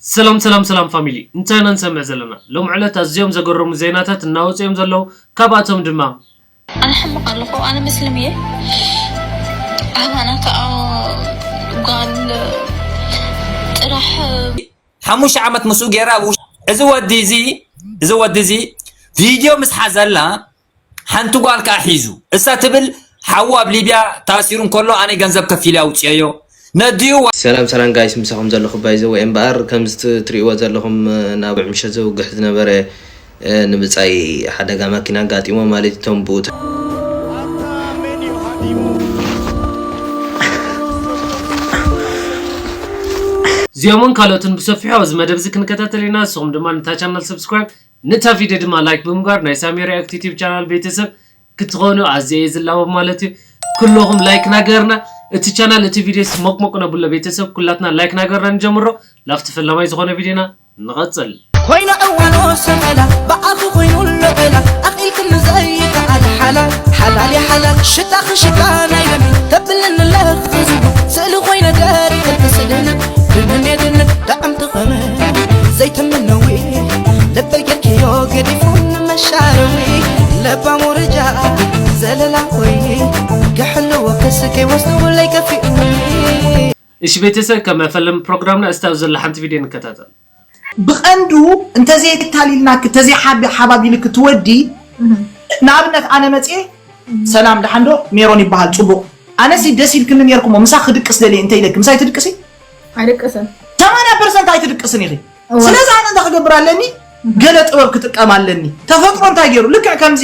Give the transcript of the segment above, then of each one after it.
ሰላም ሰላም ሰላም ፋሚሊ፣ እንታይ ኢና ንሰምዕ ዘለና? ሎም ዕለት ኣዝዮም ዘገረሙ ዜናታት እናወፁ እዮም ዘለዉ። ካብኣቶም ድማ ኣነ ሕምቕ ኣለኹ፣ ኣነ ምስልም እየ። ኣባና ከዓ ጓል ጥራሕ ሓሙሽተ ዓመት ምስኡ ገይራ ኣብ ውሽ-፣ እዚ ወዲ እዚ፣ እዚ ወዲ እዚ ቪድዮ ምስ ሓዘላ ሓንቲ ጓል ከዓ ሒዙ። እሳ ትብል ሓዉ ኣብ ሊብያ ተኣሲሩ እንከሎ ኣነ ገንዘብ ከፊለ ኣውፅኤዮ። ነዲኡ ሰላም ሰላም ጋይስ፣ ምሳኹም ዘለኹ ባይዘ ወይ እምበኣር ከምዚ ት-፣ ትሪእዎ ዘለኹም ናብ ምሸት ዘውግሕ ዝነበረ፣ እ፣ ንምጻይ ሓደጋ ማኪና ኣጋጢሞ ማለት እዩ። እቶም ብኡ እዚኦምን ካልኦትን ብሰፊሑ ኣብዚ መደብ እዚ ክንከታተል ኢና። ንስኹም ድማ ነታ ቻናል ሰብስክራይብ፣ ነታ ቪድዮ ድማ ላይክ ብምግባር ናይ ሳሚ ሪያክት ዩቲዩብ ቻናል ቤተሰብ ክትኾኑ ኣዝየ እየ ዝላቦ ማለት እዩ። ኩለኹም ላይክ ናገርና እቲ ቻናል፣ እቲ ቪድዮ ሞቅሞቅ ነብሎ ቤተሰብ፣ ኩላትና ላይክ ናገርና ንጀምሮ። ላፍቲ ፈላማይ ዝኾነ ቪድዮና ንቐጽል። ኮይነ እዋኖ ሰቐላ ብኣኺ ኮይኑ ለበላ ኣኺልክኒ ዘይከኣል ሓላል ሓላል ሓላል ሽታኺ ሽታ ናይ ደሚ ተብልኒ ለኽዝቡ ስእሊ ኮይነ ገርክልኪ ስድነ ድንን የድንን ጣዕምቲ ኸመ ዘይትምነዊ ልበይ ጌርክዮ ገዲፉ ንመሻረዊ ለባም ውርጃ ዘለላ ኮይኒ ክሕልዎ ክስከይ ወስድውለይ ከፊኡኒ። እሺ ቤተሰብ፣ ከመፈለም ፕሮግራምና እስታብ ዘላ ሓንቲ ቪድዮ ንከታተል። ብቐንዱ እንተዘይታሊልናክ፣ እንተዘይሓቢ-፣ ሓባቢልክ ትወዲ፣ ንኣብነት ኣነ መጽኤ፣ "ሰላም፣ ደሓን ዶ? ሜሮን ይበሃል፣ ጽቡቕ። ኣነሲ ደስ ኢልክኒ ኔርኩሞ፣ ምሳኽ ክድቅስ ደልየ" እንተ ኢለክ፣ ምሳይ ትድቅሲ? ኣይድቅስን። ሰማንያ ፐርሰንት ኣይትድቅስን ኢኺ። እወ። ስለዚ ኣነ እንታይ ክገብር ኣለኒ? ገለ ጥበብ ክጥቀም ኣለኒ። ተፈጥሮ እንታይ ገይሩ? ልክዕ ከምዚ፣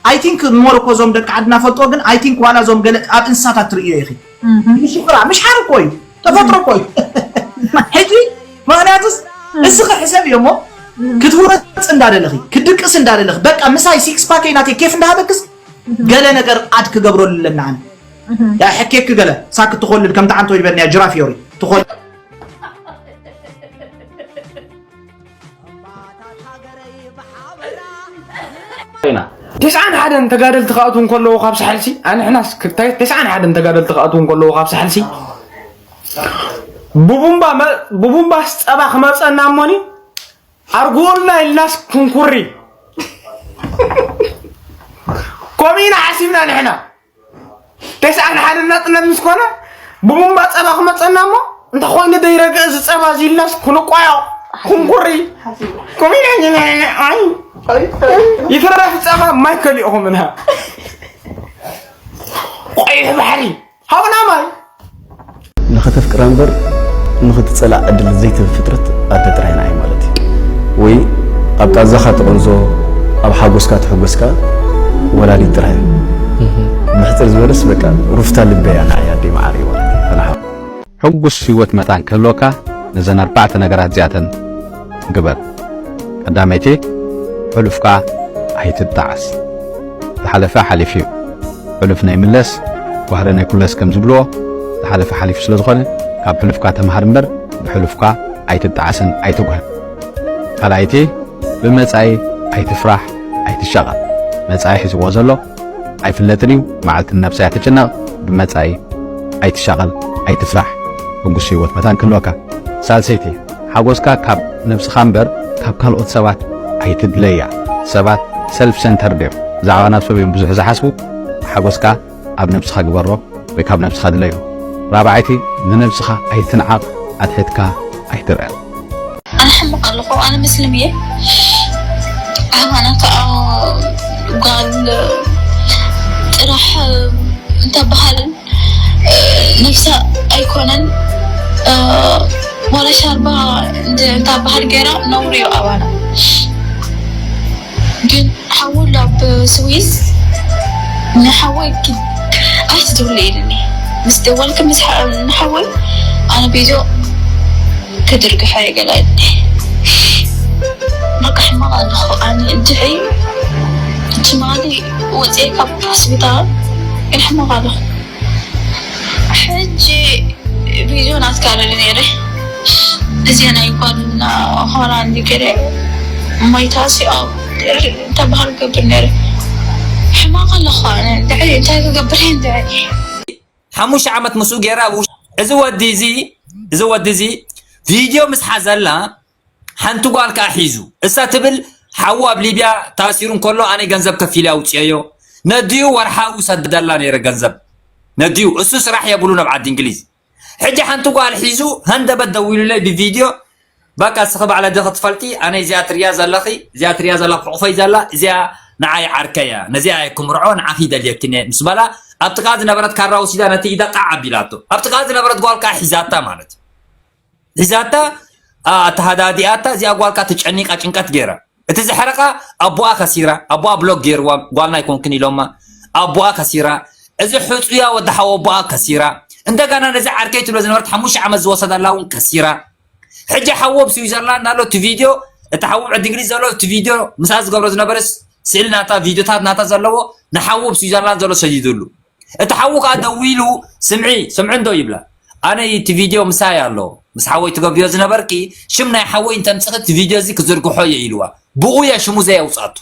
I think፣ ሞሮኮ እዞም ደቂ ዓድና ፈልጦ፣ ግን I think ዋላ እዞም ገለ ኣብ እንስሳታት ትርእዮ ኢኺ። እህ። ምሽ ፍራ፣ ምሽ ሓር እኮ እዩ። ተፈጥሮ እኮ እዩ። ሕጂ ምኽንያቱስ እህ። እስኺ ሕሰብ እዮ እሞ፣ እህ። ክትውረፅ እንዳደለኺ፣ ክድቅስ እንዳደለኺ፣ በቃ ምሳይ ሲክስ ፓከይ ናተይ ኬፍ እንዳሃበክስ፣ እህ። ገለ ነገር ኣድ ክገብረሉ ኣለና ኣነ። እህ። ያ ሕኬክ ገለ ሳክ ትኾልል ከም ተዓንቶ ይበልንያ ጅራፍ ዮሪ ትኾል። ኢና። ተስዓን ሓደን ተጋደልቲ ክኣትዉ እንከለዉ ካብ ሳሕልሲ፣ ኣንሕናስ ክታይ-፣ ተስዓን ሓደን ተጋደልቲ ክኣትዉ እንከለዉ ካብ ሳሕልሲ፣ ብቡምባ መ-፣ ብቡምባስ ጸባ ክመጸና እሞኒ፣ ኣርግኡልና ኢልናስ ክንኩሪ። ከምኡ ኢና ሓሲብና ንሕና። ተስዓን ሓደን ናጽነት ምስ ኮነ፣ ብቡምባ ጸባ ክመጸና እሞ፣ እንተ ኾይኑ ደይረግእ እዚ ጸባ እዚ ኢልናስ ክንቋዮ፣ ክንኩሪ። ኮሚና ኝና-፣ ኣይ። ይትረፍ ጸባ ማይ ከሊእኹምና። ቆይሕ ባሕሪ፣ ሃቡና ማይ። ንኸተፍቅራ እምበር ንኽትጸላእ ዕድል ዘይትህብ ፍጥረት ኣደ ጥራይ ንዓይ ማለት እዩ። ወይ ኣብ ቃንዛኻ ትቐንዞ፣ ኣብ ሓጎስካ ትሕጎስካ ወላዲት ጥራይ እያ። እህ። ብሕጽር ዝበለስ በቃ ሩፍታ ልበይ እያ ንዓይ ኣደይ መዓረይ ማለት እዩ። ኣነ ሓ- ሕጉስ ህይወት መታን ክህልወካ ነዘን ኣርባዕተ ነገራት እዚኣተን ግበር። ቀዳመይቲ፣ ሕሉፍካ ኣይትጣዓስ። ዝሓለፈ ሓሊፉ እዩ። ሕሉፍ ናይ ምለስ፣ ጓህረ ናይ ኩለስ ከም ዝብልዎ፣ ዝሓለፈ ሓሊፉ ስለ ዝኾነ፣ ካብ ሕሉፍካ ተምሃር እምበር፣ ብሕሉፍካ ኣይትጣዓስን ኣይትጉህን። ካልኣይቲ፣ ብመጻኢ ኣይትፍራሕ፣ ኣይትሻቐል። መጻኢ ሒዝዎ ዘሎ ኣይፍለጥን እዩ። መዓልቲ ንነብሳ እያ ትጭነቕ። ብመጻኢ ኣይትሻቐል፣ ኣይትፍራሕ። ሕጉስ ህይወት መታን ክህልወካ። ሳልሰይቲ፣ ሓጎስካ ካብ ነብስኻ እምበር ካብ ካልኦት ሰባት ኣይትድለያ። ሰባት ሰልፍ ሰንተርድ እዮም። ብዛዕባ ነብሶም እዮም ብዙሕ ዝሓስቡ። ሓጎስካ ኣብ ነብስኻ ግበሮ ወይ ካብ ነብስኻ ድለዮ። ራብዓይቲ፣ ንነብስኻ ኣይትንዓቕ፣ ኣትሒትካ ኣይትርአ። ኣነ ሕምቕ ኣለኹ፣ ኣነ ምስልም እየ። ኣባና ከዓ ጓል ጥራሕ እንተበሃል ነብሳ ኣይኮነን፣ ዋላ ሻርባ እንተ-፣ እንተበሃል ገይራ ነውሪ እዩ ኣባና። ግን ሓው ኣሎ ኣብ ስዊስ፣ ንሓወይ ኪድ-፣ ኣይትደውሊ ኢሉኒ። ምስ ደወልክ ምስ ሓ-፣ ንሓወይ ኣነ ቪድዮ ክድርግሖ እየ ገለ ኢሉኒ። በቃ ሕማቕ ኣለኹ ኣነ። እንድዒ ትማሊ ወፅየ ካብ ሆስፒታል ግን ሕማቕ ኣለኹ። ሕጂ ቪድዮ ናትካ ርኢ ነይረ። እዚ ናይ ጓልና ሆላንድ ገለ ሞይታ ሲኦ ተባህል ገብር ነይረ። ሕማቕ ኣለኹ ኣነ። እንድዒ እንታይ ክገብር እየ እንድዒ? ሓሙሽተ ዓመት ምስኡ ገይራ ኣብ ውሽ-፣ እዚ ወዲ እዚ፣ እዚ ወዲ እዚ ቪድዮ ምስ ሓዘላ ሓንቲ ጓል ከዓ ሒዙ። እሳ ትብል ሓዉ ኣብ ሊብያ ተኣሲሩ እንከሎ ኣነ ገንዘብ ከፊለ ኣውፅኤዮ። ነድዩ ወርሓዊ ሰደላ ነይረ ገንዘብ። ነድዩ እሱ ስራሕ የብሉን ኣብ ዓዲ እንግሊዝ። ሕጂ ሓንቲ ጓል ሒዙ ሃንደበት ደዊሉለይ ብቪድዮ፣ በቃ እስኺ ባዕለ ዶ ክትፈልጢ፣ ኣነ እዚኣ ትሪያ ዘለኺ፣ እዚኣ ትሪያ ዘላ ሕቑፈይ ዘላ፣ እዚኣ ንዓይ ዓርከያ፣ ነዚኣ እየ ክምርዖ፣ ንዓኺ ይደልየኪን እየ ምስ በላ፣ ኣብ ጥቓ ዝነበረት ካራ ወሲዳ ነቲ ኢዳ ጣዕ ኣቢላቶ። ኣብ ጥቓ ዝነበረት ጓል ከዓ ሒዛታ ማለት እዩ። ሒዛታ፣ ኣ፣ ኣተሃዳዲኣታ፣ እዚኣ ጓል ከዓ ተጨኒቃ ጭንቀት ገይራ። እቲ ዘሕረቓ ኣቦኣ ከሲራ፣ ኣቦኣ ብሎክ ገይርዋ፣ ጓልና ኣይኮንክን ኢሎማ፣ ኣቦኣ ከሲራ። እዚ ሕጹያ ወዲ ሓወቦኣ ከሲራ። እንደገና ነዚ ዓርከይ ትብሎ ዝነበረት ሓሙሽተ ዓመት ዝወሰደላ እውን ከሲራ። ሕጂ ሓዉ ኣብ ስዊዘርላንድ ኣሎ፣ እቲ ቪድዮ፣ እቲ ሓዉ ኣብ ዓዲ እንግሊዝ ዘሎ፣ እቲ ቪድዮ ምስኣ ዝገብሮ ዝነበረ ስ-፣ ስእሊ ናታ፣ ቪድዮታት ናታ ዘለዎ፣ ንሓዉ ኣብ ስዊዘርላንድ ዘሎ ሰዲዱሉ። እቲ ሓዉ ከኣ ደዊሉ፣ "ስምዒ፣ ስምዒ እንዶ" ይብላ። "ኣነ እቲ ቪድዮ ምሳይ ኣሎ፣ ምስ ሓወይ ትገብርዮ ዝነበርኪ፣ ሽም ናይ ሓወይ እንተምጽኺ እቲ ቪድዮ እዚ ክዝርግሖ እየ" ኢልዋ። ብኡ እያ ሽሙ ዘየውጻቱ።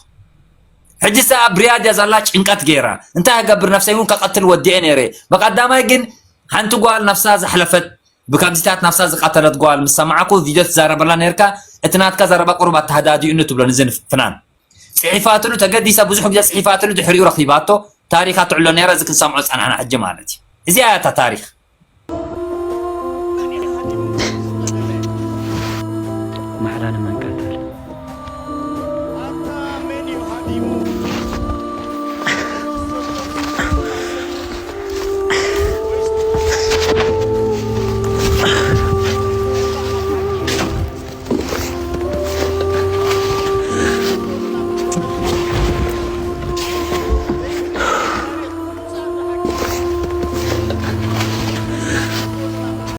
ሕጂ ሰኣ ኣብ ሪያድ እያ ዘላ፣ ጭንቀት ገይራ። "እንታይ ክገብር፣ ነፍሰይ እውን ከቐትል ወዲኤ ነይረ። ብቐዳማይ ግን ሓንቲ ጓል ነፍሳ ዘሕለፈት፣ ብከምዚታት ነፍሳ ዝቐተለት ጓል ምስ ሰማዕኩ፣ ቪድዮ ትዛረበላ ነይርካ፣ እቲ ናትካ ዘረባ ቁሩብ ኣተሃዳዲኡኒ" ትብሎ ንዚ ፍናን። ጽሒፋትሉ፣ ተገዲሳ ብዙሕ ግዜ ጽሒፋትሉ፣ ድሕሪኡ ረኺባቶ፣ ታሪኻ ትዕሎ ነይራ፣ እዚ ክንሰምዖ ጸናሕና ሕጂ ማለት እዩ። እዚኣ እያ እታ ታሪኽ። ማሕላ ንመን ቀተለ?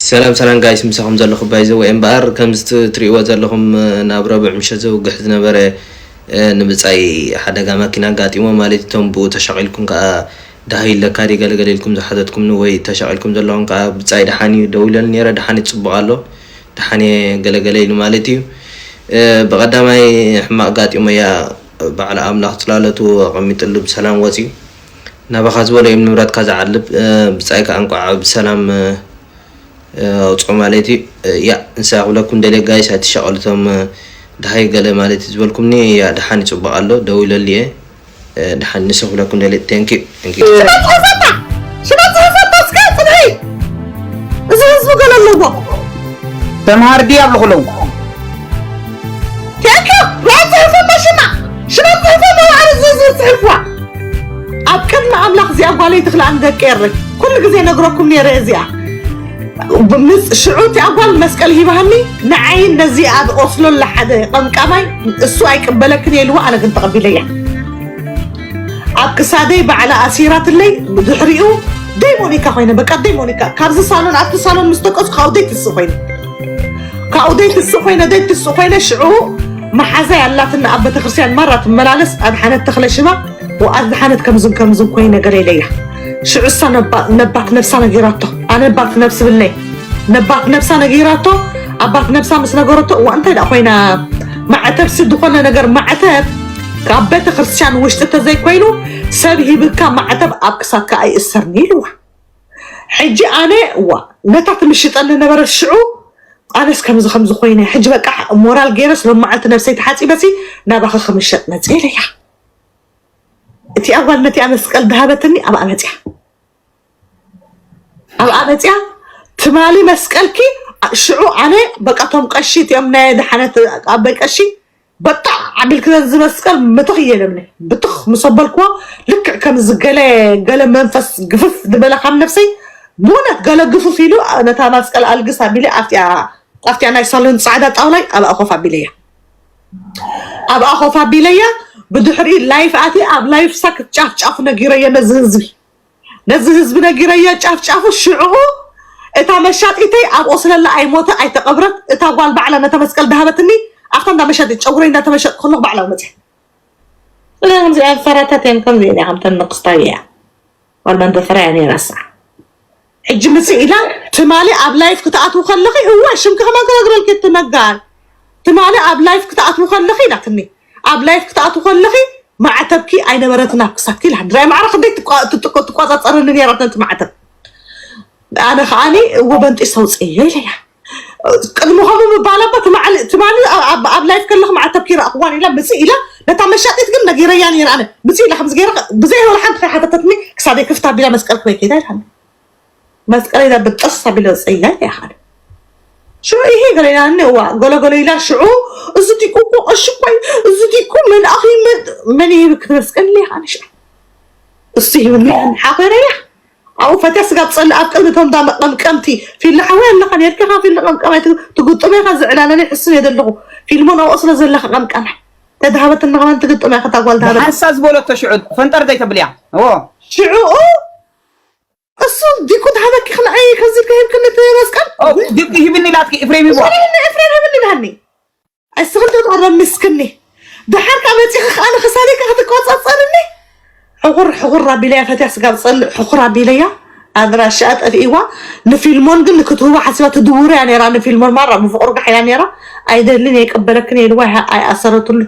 ሰላም ሰላም ጋይስ፣ ምሳኹም ዘለኹ ባይዘ ወይ እምበኣር፣ ከምዚ ት-፣ ትርእይዎ ዘለኹም፣ እ፣ ናብ ረቡዕ ምሸት ዘውግሕ ዝነበረ፣ እ፣ ንብጻይ ሓደጋ ማኪና ኣጋጢሞ ማለት እዩ። እቶም ብኡ ተሻቒልኩም ከኣ ደሃይ ኣለካ ድዩ ገለ ገለ ኢልኩም ዝሓተትኩምኒ ወይ ተሻቒልኩም ዘለኹም ከኣ ብጻይ ደሓን እዩ፣ ደዊለሉ ነይረ፣ ደሓን እዩ፣ ጽቡቕ ኣሎ፣ ደሓን እየ ገለ ገለ ኢሉ ማለት እዩ። እ፣ ብቐዳማይ ሕማቕ ኣጋጢሞያ፣ ባዕላ ኣምላኽ ጽላለቱ ኣቐሚጥሉ ብሰላም ወጺኡ። ናባኻ ዝበሎ እዮም ንብረትካ ዝዓልብ፣ እ፣ ብጻይ ከኣ እንቋዕ ብሰላም፣ እ፣ ኣውጽኦ ማለት እዩ። እ፣ ያ፣ ንሳ ክብለኩም ደልየ ጋይስ፣ ኣይትሻቐሉቶም፣ እ፣ ደሃይ ገለ ማለት እዩ ዝበልኩምኒ፣ ያ፣ ደሓን ይጽቡቕ ኣሎ፣ ደዊለሉ እየ። እ፣ ደሓን ንሱ ክብለኩም ደልየ። Thank you፣ thank you። ሽመት ጽሕፈታ! ሽመት ጽሕፈታ እስከ ጽንሒ! እዚ ህዝቢ ገለ ኣለዎ። ተምሃር ድያ ኣብልኹሎም? Thank you! ሽመት ጽሕፈታ ሽማ! ሽመት ጽሕፈታ ባዕሉ እዚ ህዝቢ ጽሕፍዋ። ኣብ ቅድሚ ኣምላኽ እዚኣ ጓለይ ትኽልኣኒ ደቂ ኤረይ። ኩሉ ግዜ ነግረኩም ነይረ እዚኣ። ምስ ሽዑ እቲኣ ጓል መስቀል ሂባሃኒ፣ ንዓይን ነዚኣ ኣብ ኦስሎ ለሓደ ቀምቃማይ እሱ ኣይቅበለክን እየ ኢልዋ፣ ኣነ ግን ተቐቢለያ። ኣብ ክሳደይ ባዕላ ኣሲራትለይ፣ ብድሕሪኡ ደይ ሞኒካ ኮይነ፣ በቃ ደይ ሞኒካ። ካብዚ ሳሎን ኣብቲ ሳሎን ምስ ደቀሱ ካብኡ ደይ ትስእ ኮይነ። ካብኡ ደይ ትስእ ኮይነ፣ ደይ ትስእ ኮይነ፣ ሽዑ መሓዛይ ኣላትና ኣብ ቤተክርስትያን ማራ ትመላለስ፣ ኣድሓነት ተኽለ ሽማ፣ ወኣድሓነት ከምዝን ከምዝን ኮይነ ገለ ኢለያ። ሽዑ እሳ ነባ-፣ ነባት ነብሳ ነጊራቶ። ኣነ ነባት ነብሲ ብለይ። ነባት ነብሳ ነጊራቶ፣ ኣባት ነብሳ ምስ ነገረቶ፣ እዋ እንታይ ደኣ ኮይና፣ ማዕተብ ሲ ዝኾነ ነገር ማዕተብ ካብ ቤተ ክርስቲያን ውሽጢ ተዘይኮይኑ ሰብ ሂብካ ማዕተብ ኣብ ክሳድካ ኣይእሰርኒ ኢልዋ። ሕጂ ኣነ እዋ ነታ ትምሽጠኒ ነበረት ሽዑ ኣነስ ከምዚ ከምዚ ኮይነ፣ ሕጂ በቃ ሞራል ገይረስ ሎም መዓልቲ ነብሰይ ተሓጺበሲ ናባኺ ክምሸጥ መጽእ ኢለያ። እቲኣ ጓል ነቲኣ መስቀል ድሃበትኒ ኣብኣ መጽያ። ኣብኣ መጽያ፣ ትማሊ መስቀልኪ፣ ሽዑ ኣነ በቃ ቶም ቀሺ እቲኦም ናይ ደሓነት ኣበይ ቀሺ፣ በጣዕ ዓሚልክለን ዝመስቀል ምትኽ እየለምኒ። ብትኽ ምስ ኣበልክዎ፣ ልክዕ ከም ዝገለ፣ ገለ መንፈስ ግፍፍ ዝበለ ካብ ነፍሰይ፣ ብእውነት ገለ ግፍፍ ኢሉ፣ ነታ መስቀል ኣልግስ ኣቢለ፣ ኣብቲኣ፣ ኣብቲኣ ናይ ሳሎን ጻዕዳ ጣውላይ ኣብኣ ኮፍ ኣቢለያ። ኣብኣ ኮፍ ኣቢለያ፣ ብድሕሪ ላይፍ ኣትየ፣ ኣብ ላይፍ ሳክት ጫፍ ጫፉ ነጊረዮ ነዚ ህዝቢ። ነዚ ህዝቢ ነጊረዮ ጫፍ ጫፉ። ሽዑ እታ መሻጢተይ ኣብ ኦስለላ ኣይሞተ ኣይተቐብረት። እታ ጓል ባዕላ ነታ መስቀል ድሃበትኒ፣ ኣብታ እንዳ መሻጢት ጨጉረይ እንዳተመሸጥኩ ከለኹ ባዕላ መፅያ። እዛ ከምዚኣ ፈራታት እየን፣ ከምዚ እየን፣ ከምተን ንቅስታዊ እያ። ጓል መንደፈራ እያ ነይራ እሳ። ሕጂ ምፅእ ኢላ፣ ትማሊ ኣብ ላይፍ ክትኣትዊ ከለኺ፣ እወ፣ ሽምኪ ከማን ክነግረልኪ እቲ ነጋር። ትማሊ ኣብ ላይፍ ክትኣትዊ ከለኺ ኢላትኒ። ኣብ ላይፍ ክትኣትዊ ከለኺ፣ ማዕተብኪ ኣይነበረትን ኣብ ክሳድኪ ኢላ። ድራይ ማዕረ ክንደይ ትቋ-፣ ትጥቆ-፣ ትቆጻጸረኒ ነይራ ነቲ ማዕተብ። ኣነ ከኣኒ፣ እወ፣ በንጢስ ኣውፅእዮ ኢለያ። ቅድሚ ከምኡ ምባላ እባ ትማሊ፣ ትማሊ ኣብ፣ ኣብ፣ ላይፍ ከለኹ መዓተብኪ ረኣኽዋን ኢላ ብፅእ ኢላ ነታ መሻጢት ግን ነጊረያ ነይረ ኣነ ብፅእ ኢላ ከምዚ ገይረ ብዘይ ወላ ሓንቲ ከይሓተተትኒ ክሳደይ ክፍት ኣቢላ መስቀል ክበይ ከይዳ ኢልሃኒ መስቀል ኢላ ብጥስ ኣቢለ ፀይላ ኢለ ይሓደ ሽዑ ይሄ ገለ ኢላኒ እዋ ገለገለ ኢላ ሽዑ እዚ ዲቁ እኮ ቀሺ እኮ እዩ እዚ ዲቁ መልኣኽ እዩ መን ይህብክ መስቀል ኢለ ይሓደ ሽዑ እሱ ይህብኒ ሓኾረ እያ ኣብኡ ፈትያ ስጋ ትፀልእ ኣብ ቅድሚ እቶም ዳ መቀምቀምቲ ፊልኒ ሓወይ ኣለኻ ነርኪኻ ፊልኒ ቀምቀማይ ትግጥሞ ኢኻ ዝዕላለ ናይ ሕስን እየ ዘለኹ ፊልሞን ኣብኡ ስለ ዘለኻ ቀምቀማይ ተድሃበትና ከማን ትግጥሞ ኢኻ እታ ጓል ድሃበት ሓንሳ ዝበለቶ ሽዑ ፈንጠር ዘይተብልያ እዎ ሽዑኡ እሱ ዲቁ ድሃበኪ ክንዓይ ከዚ ከሂብክኒ እቲ መስቀል ኦ፣ ድቂ ሂብኒ ኢላትኪ ኤፍሬም ይዋ ወላሂ ንኤፍሬም ይብል ኢልሃኒ እስኽን ተጣረ ምስክኒ ድሓር ካብ መፂኺ ከዓ ንክሳደይ ከዓ ክትቆፃፀርኒ ሕቑር ሕቑር ኣቢለያ ፈትያ ስጋ ብፀልእ ሕቑር ኣቢለያ ኣድራሽኣ ጠፊእዋ ንፊልሞን ግን ክትህቦ ሓሲባ ትድውር እያ ነራ ንፊልሞን ማራ ብፍቕሩ ጋሕ እያ ነራ ኣይደልን የቀበለክን የልዋ ኣይኣሰረትሉ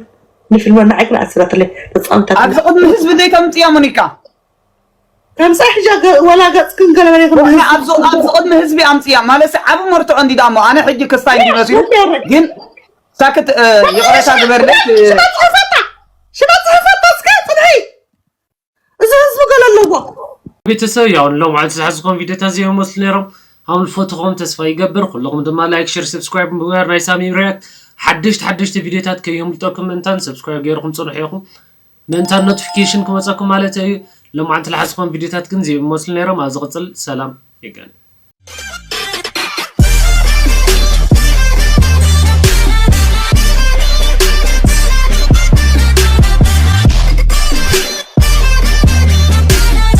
ንፊልሞን ንዓይ ግን ኣስረትለይ ተፃዊታ ኣብዚ ቅድሚ ህዝቢ ዘይተምፅያ ሞኒካ ከምፃ ሕጃ ወላ ገፅክን ገለበለ ኣብዚ ቅድሚ ህዝቢ ኣምፅያ ማለት ዓብ መርትዖ እንዲ ዳሞ ኣነ ሕጂ ክስታይ እንዲመስሉ ግን ሳክት ይቕረታ ግበርለይ ሽመት ፅሕፈታ እስከ ፅንሒ እዚ ህዝቢ ገለ ኣለዎ ቤተሰብ ያው ሎም ዓልቲ ዝሓዝኮም ቪዲዮታት እዚኦም መስሉ ነይሮም ሃም ልፈትኹም ተስፋ ይገብር ኩልኹም ድማ ላይክ ሸር ሰብስክራይብ ምግባር ናይ ሳሚ ሪያክት ሓደሽቲ ሓደሽቲ ቪዲዮታት ከየምልጠኩም ምእንታን ሰብስክራይብ ገይርኩም ፅንሑ ኢኹም ምእንታን ኖቲፊኬሽን ክመፀኩም ማለት እዩ። ሎም ዓልቲ ዝሓዝኮም ቪዲዮታት ግን እዚኦም መስሉ ነይሮም ኣብ ዝቕፅል ሰላም የጋኒ